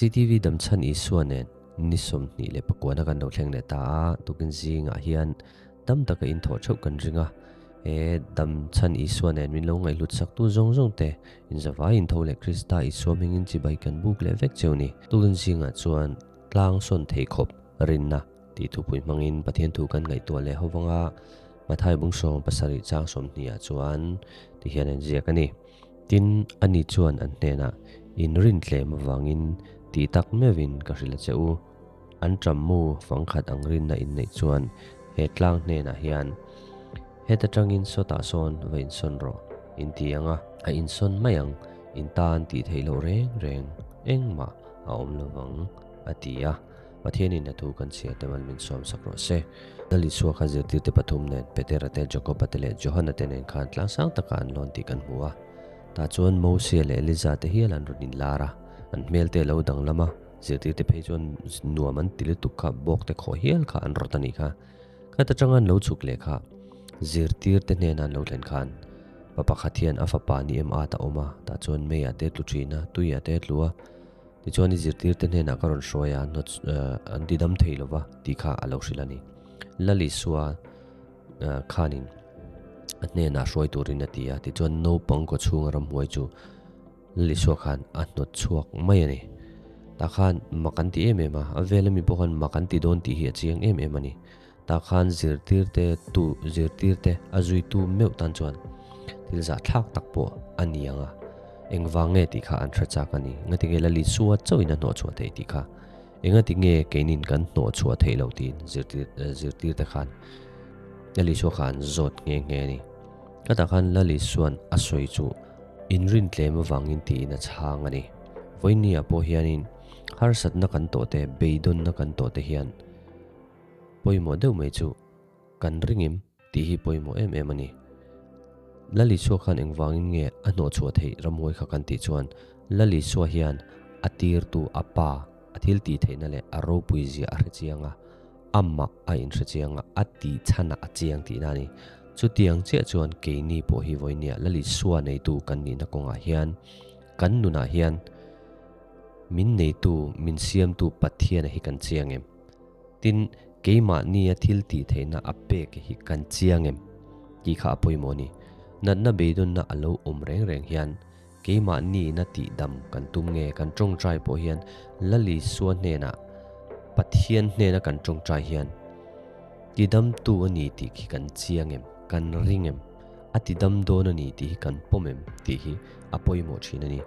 CTV Damchhan Isua nen ni 29 a kan lo thleng leh ta a, tukin zingah hian dam taka in thawh theuh kan ring a, he Damchhan Isua nen min lo ngaihhlut sak tu zawng zawng te inzavai in tho leh Krista Isua hmingin chibai kan buk leh vek cheu ni. Tukin zingah chuan tlang sawn thei khawp rinna tih thupui hmangin Pathian thu kan ngaihtuah leh ho vanga Mathai bung 70 chang 20 ah chuan tihian an ziak a ni. Tin, ani chuan an hnenah, In rintlem avangin tih tak meuhin ka hrilh a che u. An ṭam mu fangkhat ang rinna inneih chuan he tlang hnenah hian, Heta ṭangin sawtah sawn va insawn rawh, in ti ang a, a insawn mai ang, in tan tih theih loh reng reng engmah a awm lo vang, a ti a. Pathianin a thu kan chhiar te mal min sawm sak rawh se. Lal Isua kha zirtirte pathum nen, Petera te, Jakoba te leh Johana te nen khan tlangsang taka an lawn tih kan hmu a. Tah chuan Mosia leh Eliza te hial an rawn inlar a, an hmel te a lo danglam a, zirtirte phei chuan nuam an ti lutuk kha bawk te khawh hial kha an rawt a nih kha. Khat atanga an lo chhuk leh kha zirtirte hnena an lo thlen khan pa pakhat hian a fapa ni em at a awm a, tah chuan meiah te tlu thin a, tuiah te tlu a. Tichuan i zirtirte hnenah ka rawn hruai a, an ti dam thei lova tih kha a lo hrilh a ni. Lal Isua khanin a hnenah hruai turin a ti a, tichuan naupang kaw chhunga ramhuai chu Lal Isua khan a hnawt chhuak mai a ni. Tah khan mak an ti em em a, a vel ami pawh khan mak an ti dawn tih hi a chiang em em a ni. Tah khan zirtirte tu zirtirte a zuitu meuh tan chuan thil zahthlak tak pawh a ni ang a, engvang nge tih kha an hre chak a ni. Engati nge Lal Isua chauhin a hnawhchhuah theih tih kha, engati nge keinin kan hnawhchhuah theih loh tiin zirtir zirtirte khan Lal Isua kha an zawt nghe nghe a ni. Ka tah khan Lal Isua'n a sawi chu inrintlem avangin tiin a chhang a ni. Vawinia pawh hianin harsatna kan tawh te, beidawnna kan tawh te hian pawimawh deuh mai chu kan ringim tih hi pawimawh em em a ni. Lal Isua khan engvangin nge a hnawhchhuah theih ramhuai kha kan tih chuan Lal Isua hian a tirtu a pa a thil tih theihna leh a ropui zia a hre chiang a, amah a inhre chiang a, a tih chhanah a chiang tihna a ni. Chutiang chiah chuan keini pawh hi vawinia Lal Isua neitu kan nihna kawngah hian kan nunah hian min neitu, min siamtu Pathiana hi kan chiang em? Tin, keimahnia thil tih theihna a pek hi kan chiang em? Tih kha a pawimawh a ni. Natna beidawnna a lo awm reng reng hian keimahniina tihdam kan tum nge kan tawngtai pawh hian Lal Isua hnenah, Pathian hnena kan tawngtai hian tidamtu a ni tih khi kan chiang em? Kan ring em? A tidam dawn a ni tih hi kan pawm em? Tih hi a pawimawh thin a ni.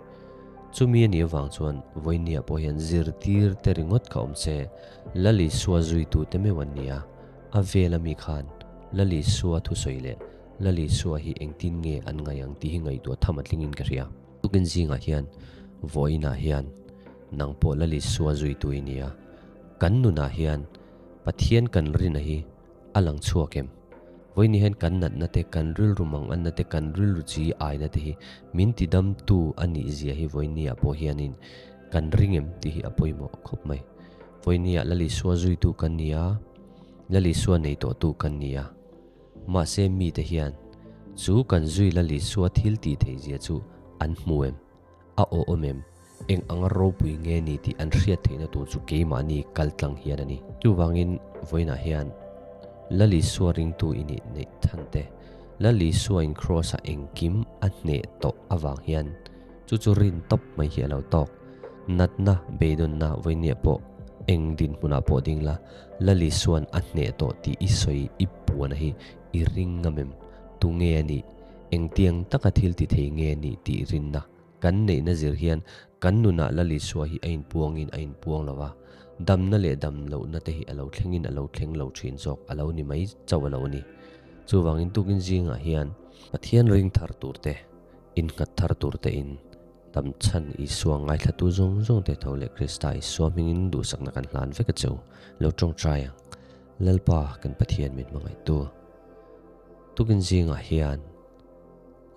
Chumi a nih avang chuan vawinia pawh hian zirtir te ringawt kha awm se, Lal Isua zuitu te meuh an ni a, a vel ami khan Lal Isua thusawi leh Lal Isua hi engtin nge an ngaih ang tih hi ngaihtuah tham a tlingin ka hria. Tukin zingah hian vawiinah hian nang pawh Lal Isua zuitu i ni a, kan nunah hian Pathian kan rina hi a lang chhuak em? Vawiin hian kan natna te, kan rilru manganna te, kan rilru chi aina te hi min tidamtu a nih zia hi vawiinniah pawh hianin kan ring em tih hi a pawimawh khawp mai. Vawiinniah Lal Isua zuitu kan ni a, Lal Isua nei tawhtu kan ni a. Mahse mite hian chu kan zui Lal Isua thil tih theih zia chu an hmu em? A aw awm em? Eng anga ropui nge ni tih an hriat theihna tur chu keimahni kal tlang hian a ni. Chuvangin vawiinah hian Lal Isua ringtu i nih neih than te, Lal Isua in Kraws-ah engkim a hneh tawh avang hian chu chu rin tawp mai hi a lo tawk. Natna, beidawnna vawiinniah pawh eng dinhmunah pawh ding la, Lal Isua'n a hneh tawh tih i sawi i puana hi i ring ngam em? Tunge a nih? Engtiang taka thil ti thei nge nih tih rinna kan neihna zir hian kan nunah Lal Isua hi a inpuangin a inpuang lo a, damna leh dam lohna te hi a lo thlengin a lo thleng lo thin zawk a lo ni mai chauh a lo ni. Chuvangin tukin zingah hian Pathian ring thar tur te, innghat thar tur te in dam chhan Isua ngaithlatu zawng zawng te tho leh Krista Isua hmingin duhsakna kan hlan vek a cheu lo tawngtai ang. Lalpa kan Pathian min hmangaihtu. Tukin zingah hian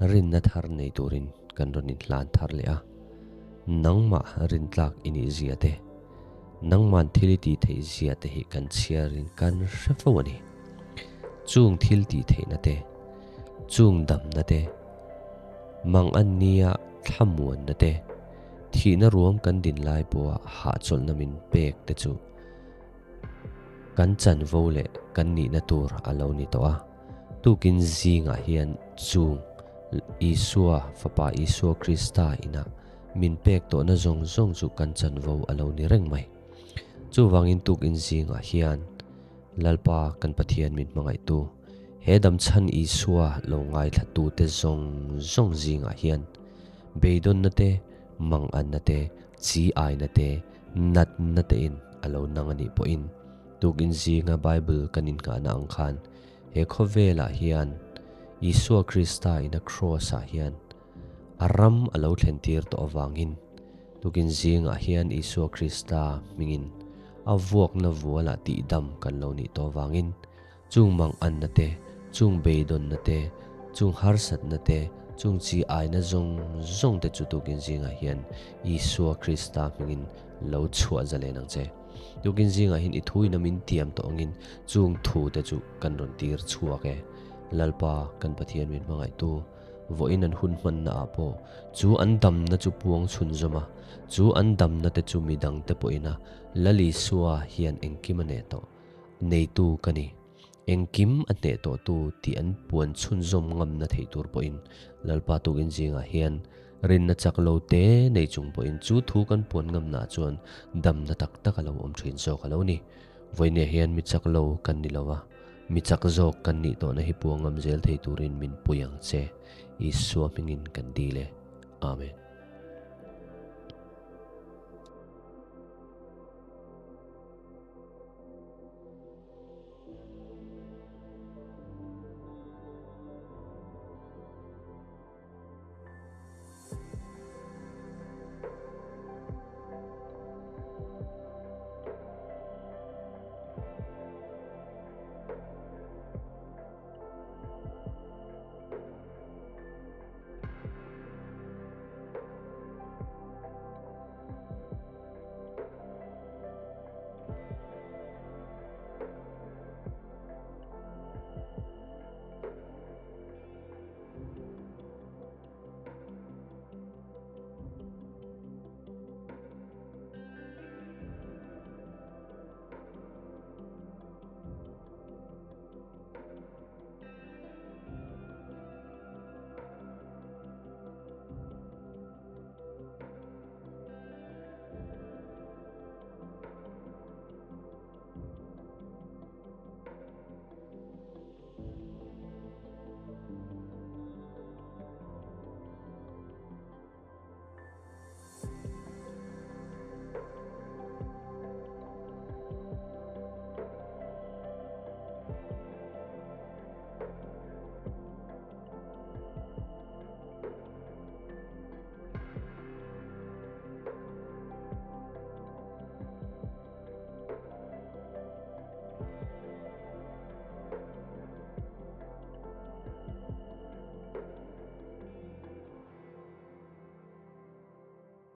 rinna thar nei turin kan rawn inhlan thar leh a, nangmah rintlak i nih zia te, nangman thil i tih theih zia te hi kan chhiarin kan hre fo a ni. Chung thil tih theihna te, chung damna te, mangan nia thlamuanna te, Thihna ruam kan din lai pawha hahchawlhna min pek te chu kan chanvo leh kan nihna tur a lo ni tawh a. Tukin zingah hian chung Isua, Fapa Isua Krista inah min pek tawhna zawng zawng chu kan chanvo a lo ni reng mai. Chuvangin tukin zingah hian Lalpa kan Pathian min hmangaihtu, he damchhan Isua lo ngaithlatute zawng zawng zingah hian beidawnna te, manganna te, chi aina te, natna tein a lo nang a nih pawhin tukin zinga Bible kan innghahna ang khan he khawvelah hian Isua Krista ina Kraws-ah hian a ram a lo thlentir tawh avangin tukin zingah hian Isua Krista hmingin a vuakna vualah tihdam kan lo nih tawh avangin chung manganna te, chung beidawnna te, chung harsatna te, chung chi aina zawng zawng te chu tukin zingah hian Isua Krista hmingin lo chhuah zalen ang che. Tukin zingah hian i thuin a min tiam tawh angin chung thu te chu kan rawn tir chhuak e. Lalpa kan Pathian min hmangaihtu, vawiin an hun hmanna ah pawh chu an damna chu puang chhun zawm a, chu an damna te chu midang te pawhin a Lal Isua hian engkim a neh tawh, neitu ka ni. Engkim a hneh tawhtu tih an puan chhunzawm ngamna theih tur pawhin Lalpa tukin zingah hian rinna chak lo te nei chung pawhin chu thu kan puan ngamnaah chuan damna tak tak a lo awm thin zawk a lo ni. Vawinia hian mi chak lo kan ni lo va, mi chak zawk kan nih tawhna hi puang ngam zel thei turin min pui ang che. Isua hmingin kan dil e. Amen.